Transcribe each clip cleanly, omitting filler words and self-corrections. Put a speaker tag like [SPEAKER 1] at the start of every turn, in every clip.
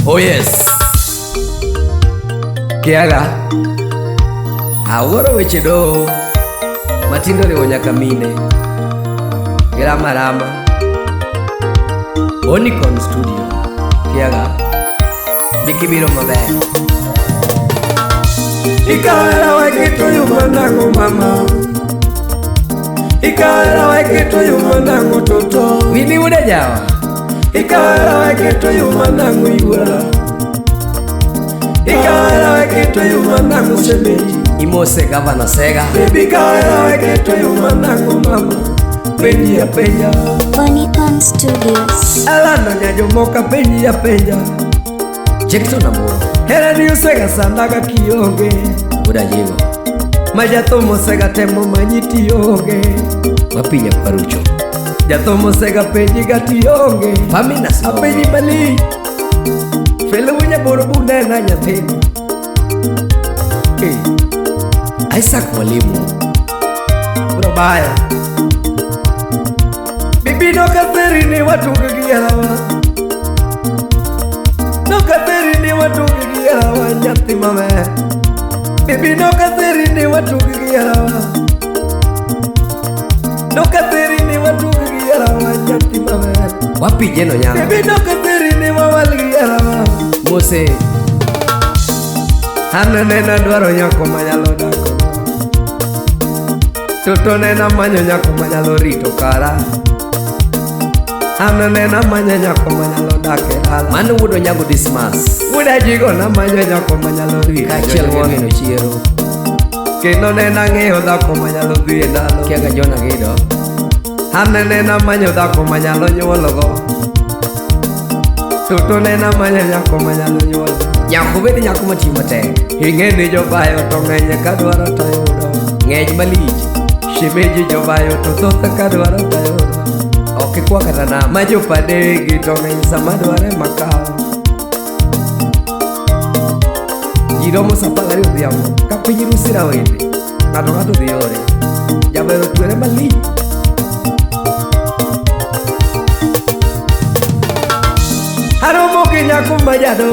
[SPEAKER 1] Oh yes. Kiaga. Awuoro weche doho. Matindo oriwo nyaka mine. Girama rama. Onicon Studio. Kiaga. Dikibiro maber.
[SPEAKER 2] Ikawera waketo yo manang'o mama. Ikawera waketo yo manang'o toto.
[SPEAKER 1] Wini wuda jawa.
[SPEAKER 2] Ikawera waketo yo manang'o yuora. Ikawera waketo yo manang'o shemeji.
[SPEAKER 1] Imose gavana Sega.
[SPEAKER 2] Baby ikawera waketo yo manang'o mama. Penji apenja.
[SPEAKER 3] Bonicon Studios.
[SPEAKER 2] Alano nyajomoka penji apenja.
[SPEAKER 1] Jackson Amoro.
[SPEAKER 2] Hera ni osega sandaga kionge.
[SPEAKER 1] Wuda jigo.
[SPEAKER 2] Ma jathum osega temo manyi tionge.
[SPEAKER 1] Mapinya Parucho.
[SPEAKER 2] Jathum osega penji ga tionge.
[SPEAKER 1] Famina Sibonge.
[SPEAKER 2] Apenji malich. Felo wunya boro bunena nyathini. Eh,
[SPEAKER 1] Isaac Mwalimu.
[SPEAKER 2] Bro baya. Bibi nokatheri ni watug gi herawa. Nokatheri ni watug gi herawa nyathi maber. Bibi nokatheri ni watug gi herawa. Nokatheri ni watug gi herawa nyathi maber.
[SPEAKER 1] Wapije no nyango.
[SPEAKER 2] Bibi nokatheri ni wawal gi herawa.
[SPEAKER 1] Mose.
[SPEAKER 2] An nena dwaro nyako manyalo dako. Toto nena manyo nyako manyalo rito kara. An nena manyo nyako manyalo dak e dala.
[SPEAKER 1] Mano wuod Onyango Dismas.
[SPEAKER 2] Wuoda jigo namanyo nyako manyalo rito
[SPEAKER 1] Kaachiel gi
[SPEAKER 2] jonyuol.
[SPEAKER 1] min Ochiero.
[SPEAKER 2] Kendo nena ng'eyo dhako manyalo dhi e ndalo.
[SPEAKER 1] Kiaga John Agido.
[SPEAKER 2] An nena manyo dhako manyalo nyuologo. Toto nena manyo nyako manyalo nyuolo.
[SPEAKER 1] Nyako bed nyako matiyo matek.
[SPEAKER 2] Ing'e ni jobayo to ng'eny kadwaro to yudo.
[SPEAKER 1] Ng'eny malich.
[SPEAKER 2] Shemeji jobayo to thoth kadwaro to yudo.
[SPEAKER 1] Ok ikwa kata nama.
[SPEAKER 2] Ma jopadegi to ng'eny sama dware makawo. Ji romo sa 12 odhiambo ka piny rusi rawende. Ng'ato ng'ato dhi yore. Jaber otwere malich. Aromo gi nyako ma jado.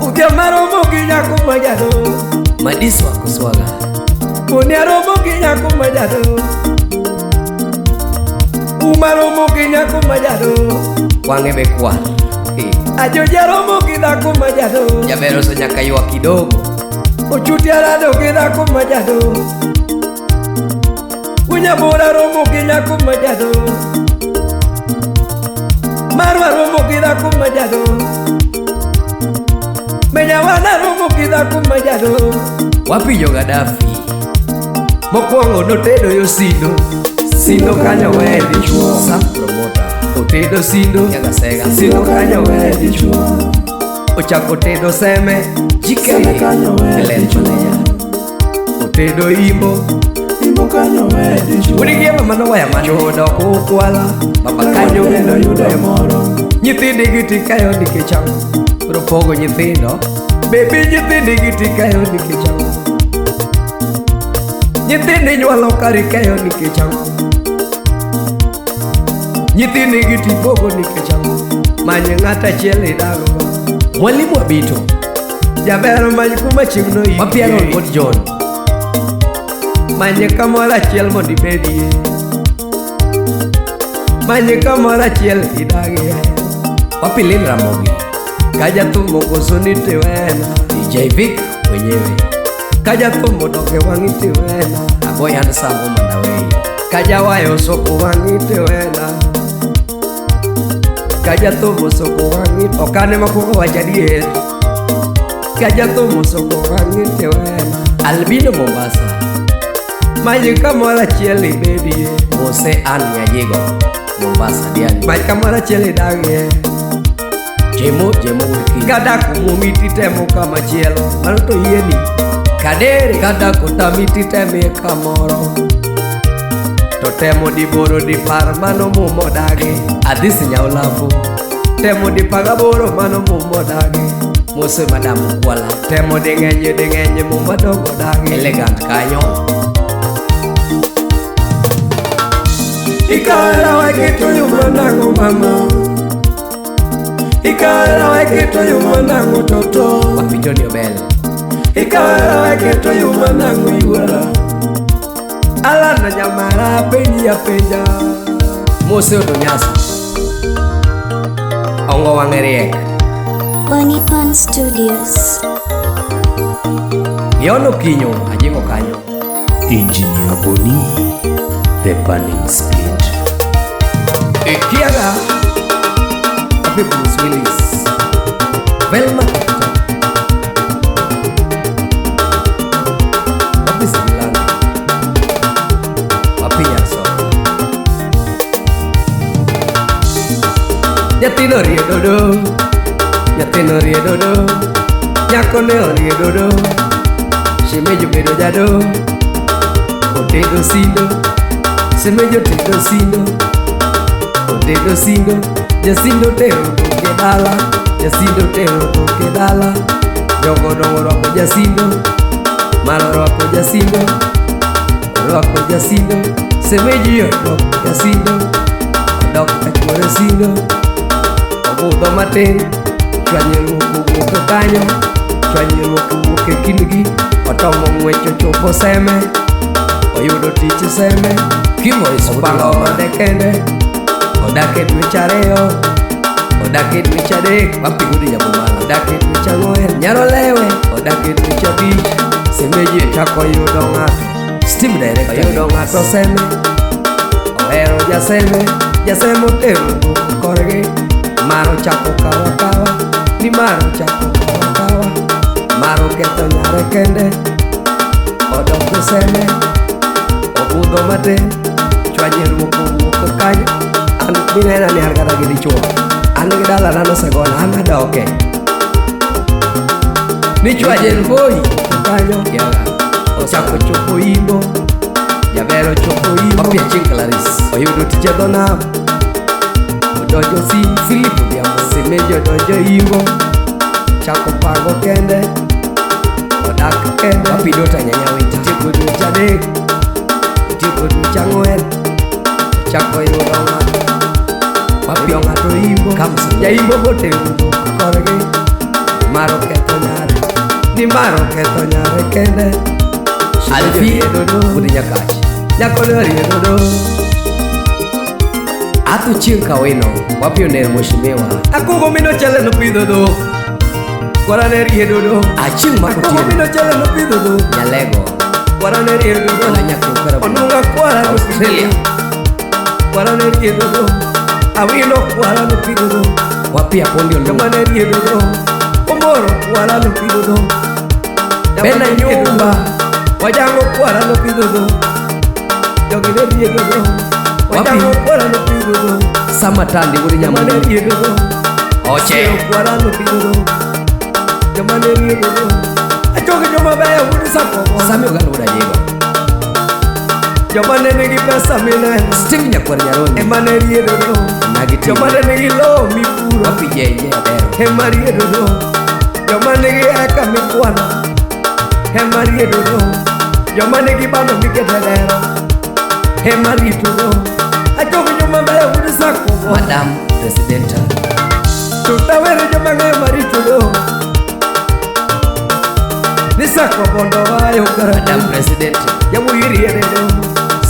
[SPEAKER 2] Odhiambo aromo gi nyako ma jado.
[SPEAKER 1] Madiswa Kuswaga.
[SPEAKER 2] Poni aromo gi nyako ma jado. Uma aromo gi nyako ma jado.
[SPEAKER 1] Wang'e be kwar. Eh,
[SPEAKER 2] Ajoji aromo gi dhako ma jado.
[SPEAKER 1] Jaber oso nyaka ywak kidogo.
[SPEAKER 2] Ochuti arado gi dhako ma jado. Unyabura romo gi nyako ma jado. Marwa romo gi dhako ma jado. Menyawana romo gi dhako ma jado.
[SPEAKER 1] Wapijo Gaddafi.
[SPEAKER 2] Mokwongo notedo yo sindo. Sindo kanyo weye dichuo.
[SPEAKER 1] Sam promoter.
[SPEAKER 2] Otedo sindo.
[SPEAKER 1] Kiaga Sega.
[SPEAKER 2] Sindo kanyo weye dichuo. Ochako tedo seme.
[SPEAKER 1] GK. Elen manager.
[SPEAKER 2] Otedo imbo.
[SPEAKER 1] Wuod gi mano waya mano.
[SPEAKER 2] Chudo kukwala.
[SPEAKER 1] Baba
[SPEAKER 2] Kanyo
[SPEAKER 1] kanyo.
[SPEAKER 2] kendo yudo moro. Nyithindi gi tikayo nikech ang'o?
[SPEAKER 1] Biro pogo nyithindo.
[SPEAKER 2] Baby nyithindi gi tikayo nikech ang'o? Nyithindi nywalo kar ikeyo nikech ang'o? Nyithindi gi tipogo nikech ang'o? Many ng'at achiel idag go.
[SPEAKER 1] Mwalimu Abito.
[SPEAKER 2] Jaber many kuma chieng' no
[SPEAKER 1] Mapiano
[SPEAKER 2] ikie.
[SPEAKER 1] kod John.
[SPEAKER 2] Many kamoro achiel mondo ibedie. Many kamoro achiel idagie.
[SPEAKER 1] Wapilin Ramogi.
[SPEAKER 2] Ka jathum okoso ni tiwena.
[SPEAKER 1] DJ Vic mwenyewe.
[SPEAKER 2] Ka jathum odok e wang'i tiwena.
[SPEAKER 1] Aboy handsome Omandawei.
[SPEAKER 2] Ka jawayo osoko wang'i tiwena. Ka jathum osoko wang'i ok an ema kuongo wacho adier. Ka jathum osoko wang'i tiwena.
[SPEAKER 1] Albino Mombasa.
[SPEAKER 2] Many kamoro achiel ibedie.
[SPEAKER 1] Mose Ann Nyajigo. Mombasa Diani.
[SPEAKER 2] Many kamoro achiel idagie.
[SPEAKER 1] Jemo Jemo wuod Kich.
[SPEAKER 2] Kadak omuomi titemo kama chielo. Mano to yieni.
[SPEAKER 1] Kadere.
[SPEAKER 2] Kadak otami titemie kamoro. To temo diboro dipar mano mumo dagi.
[SPEAKER 1] Adhisi Nyaulafu.
[SPEAKER 2] Temo dipagaboro mano mumo dagi.
[SPEAKER 1] Mose Madam Kwala.
[SPEAKER 2] Temo ding'eny ding'eny muma dogo dagi.
[SPEAKER 1] Elegant kanyo.
[SPEAKER 2] Ikawera waketo yo manang'o mama. Ikawera weketo yuma nang'o toto.
[SPEAKER 1] Wapitoni Obel.
[SPEAKER 2] Ikawera weketo yuma nang'o yuora. Alana nyamara penji apenja.
[SPEAKER 1] Mose Odonyasa. Ongo wang'e riek.
[SPEAKER 3] Bonny Pond Studios.
[SPEAKER 1] Yono kinyo ajingo kanyo.
[SPEAKER 4] Engineer Bonny, the burning split.
[SPEAKER 1] Ikiaga. Wapi Bruce Willis. Velma Kipto. Wapi Similana. Wapi Nyaso. Nyathino riedodo. Nyathino riedodo. Nyako ne oriedodo. Shemeji obedo jado. Otedo sindo. Shemeji otedo sindo. Otedo sindo. Jasindo tero dhok e dala. Jasindo tero dhok e dala. Jogo dongo orwako jasindo. Mano orwako jasindo. Orwako jasindo. Shemeji odok jasindo. Odok ka chuore sindo. Obudho matin. Chwanyruok owuok kanyo. Chwanyruok owuok e kindgi. Otomo ng'wech ochopo Seme. Oyudo tich Seme.
[SPEAKER 2] Kimois
[SPEAKER 1] Opango ode kende. Odak e dweche ariyo. Odak e dweche adek.
[SPEAKER 2] Wapi Gudi Nyabomala.
[SPEAKER 1] Odak e dweche ang'wen.
[SPEAKER 2] Nyaro lewe.
[SPEAKER 1] Odak e dweche abich. Semeji ochako yudo ng'ato.
[SPEAKER 2] Steam Director.
[SPEAKER 1] Oyudo ng'ato Seme. Ohero Jaseme. Jaseme otero dhok korgi. Maro chako kawa kawa. Ni maro chako kawa kawa. Maro ketho nyare kende. Odok Seme. Obudho matin. Chwanyruok owuok kanyo. An minena ni an kata gi dichuo. An gi dalana nosegona an adoke. Ni chwanyruok kanyo. Ochako chopo imbo. Jaber ochopo imbo.
[SPEAKER 2] Wapi Achieng' Clarice.
[SPEAKER 1] Oyudo tich e dho nam. Odonjo si
[SPEAKER 2] Philip Odhiambo.
[SPEAKER 1] Semeji odonjo imbo. Chako pango kende. Odak kende.
[SPEAKER 2] Wapi Dota Nyanyawita.
[SPEAKER 1] Otieko dweche adek. Otieko dweche ang'wen. Ochako yudo ng'ato.
[SPEAKER 2] Wapi
[SPEAKER 1] Oyudo ng'ato imbo.
[SPEAKER 2] Kamsolo.
[SPEAKER 1] Jaimbo botero dhok korgi. Maro ketho nyare. Ni maro ketho nyare kende.
[SPEAKER 2] Alfi
[SPEAKER 1] Riedodo.
[SPEAKER 2] Wuod Nyakach.
[SPEAKER 1] Nyako ne oriedodo.
[SPEAKER 2] Atho Chieng' Kawino. Wapi Oner Mheshimiwa.
[SPEAKER 1] Akugo mino chale nopidho dhok. Kwara ne riedodo.
[SPEAKER 2] Achieng'
[SPEAKER 1] Akugo
[SPEAKER 2] Makotieno.
[SPEAKER 1] mino chale nopidho dhok.
[SPEAKER 2] Nyalego.
[SPEAKER 1] Kwara ne riedodo.
[SPEAKER 2] Ana Nyakuo
[SPEAKER 1] Onunga kwara nopidho
[SPEAKER 2] Australia.
[SPEAKER 1] dhok. Kwara ne riedodo. Awino kwara nopidho dhok.
[SPEAKER 2] Wapi Apondi Olunga.
[SPEAKER 1] Joma ne riedodo. Omoro kwara nopidho dhok. Joma
[SPEAKER 2] Bena
[SPEAKER 1] ne riedodo.
[SPEAKER 2] Nyumba.
[SPEAKER 1] Wajango kwara nopidho dhok. Jogi ne riedodo. Wajango
[SPEAKER 2] Wapi?
[SPEAKER 1] kwara nopidho dhok.
[SPEAKER 2] Samatandi Wuod
[SPEAKER 1] Joma ne
[SPEAKER 2] Nyamundu.
[SPEAKER 1] riedodo.
[SPEAKER 2] Oche.
[SPEAKER 1] Sero kwara nopidho dhok. Joma ne riedodo. Achoki joma beyo wuod Sakobo.
[SPEAKER 2] Sami Oganda Wuod Ajigo.
[SPEAKER 1] Joma ne nigi pesa mineno.
[SPEAKER 2] Steve Nyakwar Nyaronyo.
[SPEAKER 1] Ema ne riedodo.
[SPEAKER 2] Nagi Timo.
[SPEAKER 1] Joma ne nigi lowo mipuro.
[SPEAKER 2] Wapi JJ Adero.
[SPEAKER 1] Ema riedodo. Joma nigi eka mikwano. Ema riedodo. Joma nigi bando mikete dero. Ema ritodo. Achoki joma beyo wuod Sakobo.
[SPEAKER 2] Madam Presidenta.
[SPEAKER 1] To tawere joma ng'eyo maritodo. Ni Sakobo wayo
[SPEAKER 2] Madam
[SPEAKER 1] karabu.
[SPEAKER 2] President.
[SPEAKER 1] Yawuoyi riedodo.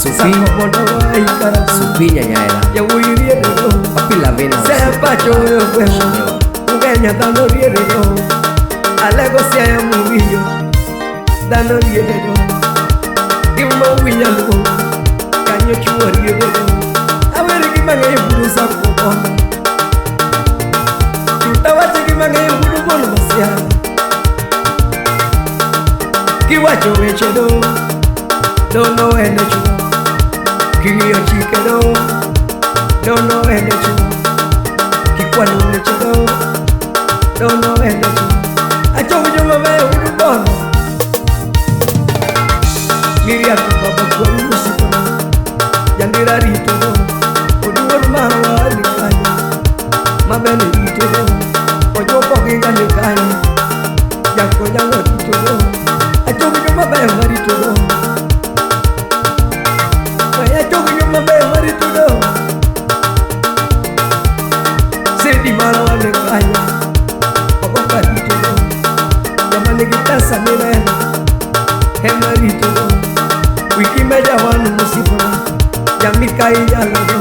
[SPEAKER 2] Supi.
[SPEAKER 1] Sakobo wayo karabu.
[SPEAKER 2] Supi Nyanyaera.
[SPEAKER 1] Yawuoyi riedodo.
[SPEAKER 2] Wapi Lavina.
[SPEAKER 1] Sepacho weyo gweng'o. Ugenya dhano riedodo. Alego siaya muwinjo. Dhano riedodo. Gima winyo luongo. Kanyo chuo riedodo. Awere gima ng'eyo budu Sakobo. Tutawache gima ng'eyo budu bono masia. Kiwacho weche do. Dono ene chuo. King'iyo chike do. Dono ene chuo. Kikwano weche do. Dono ene chuo. Achogo joma beyo budu bono. Miriam baba kwani musipana. Jandira rito do. Oduor marwa ni kanyo. Mabene rito do. Ochopo gi gani kanyo. Jako nyango rito do. Achogo joma beyo marito do. Achogo joma beyo marito do. Sedi marwa ni kanya ogo karitogo joma nigi pesa mineno ema ritogo wiki meja wanu mosipona jamikai jalogo.